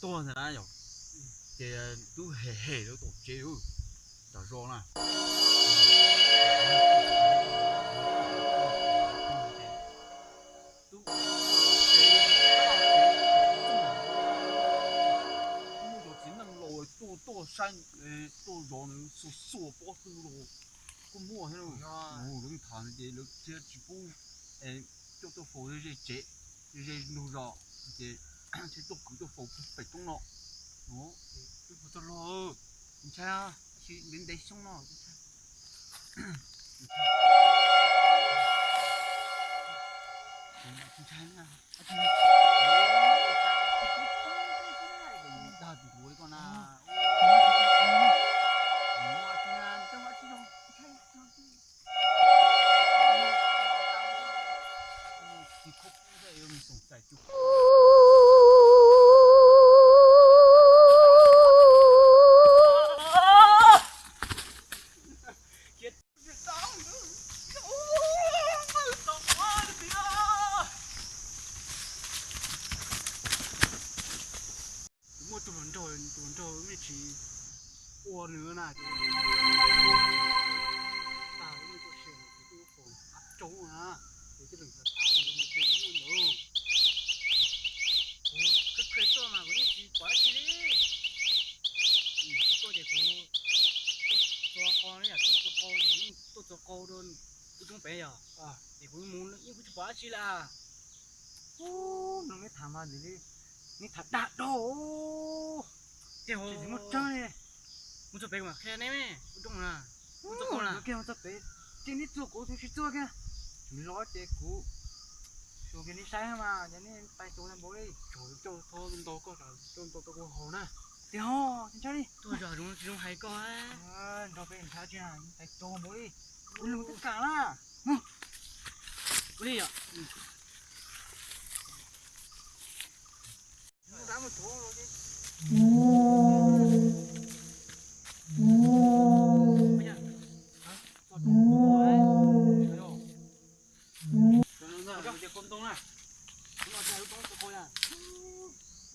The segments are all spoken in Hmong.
tuag ntag na yom. Ces twb hem hem lawv tom tsev lawm, tom zos na. Twb muaj cov txiv neej laus tuaj tuaj saib, tuaj zov nws xuas xuas pob tw los kuj muaj thiab. Lawv tham ces lawv thiaj tsis pub coj tuaj faus ze tsev, ze ntug zos, ces thiaj tuaj kwv tuaj faus pem roob no. Twb puas txog los, ntshai, ntev ntev xyoo no. Ntshai na, dag tus ntuav li koj na. Kuv muaj tus hluas nraug, tus hluas nraug me tsis ua nws na. Tag lub me txoj sia kuv twb foom qab roob na, kuv twb lees tas tas nws mus ces nws muaj ntawd. Kuv khwv khwv tuaj mas kuv yeej tsis pom dab tsi li. Kuv tuaj ces kuv tuaj txog qau li, kuv tuaj txog qau ces kuv yeej tuaj txog qau rau lub roob pem yom. Ces kuv mus yeej kuv tsis pom dab tsi li. Ub, no neb tham mas ntxim li, neb tham dag dhau. Ces muaj tseeb li. Mus txog pem kuv mam qhia neb me, lub roob na. Mus txog qau na. Kiag mus txog pem, ces neb txuag kuv tus tsis txuag kiag. Tseem los ces kuv xyuas kiag neb saib mas ces neb tais tus tau npaum li. Tsaug tau tho ntau koj tau ntau tau kuv haus na. Tiag ho, ntshai li. Tuaj zog zoo tsis zoo hais koj. Nrog peb nrhav tsis na, tais tus npaum li. Kuv lwm twb kam na. Mus. Ua li yom.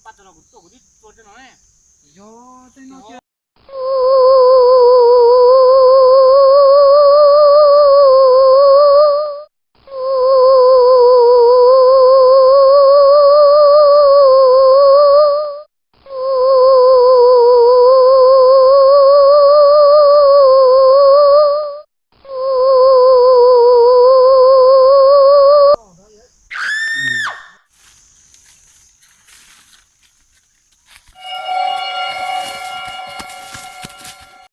Npaj tau no kuv tuaj kuv twb txua rau no ne. Yog tej no ces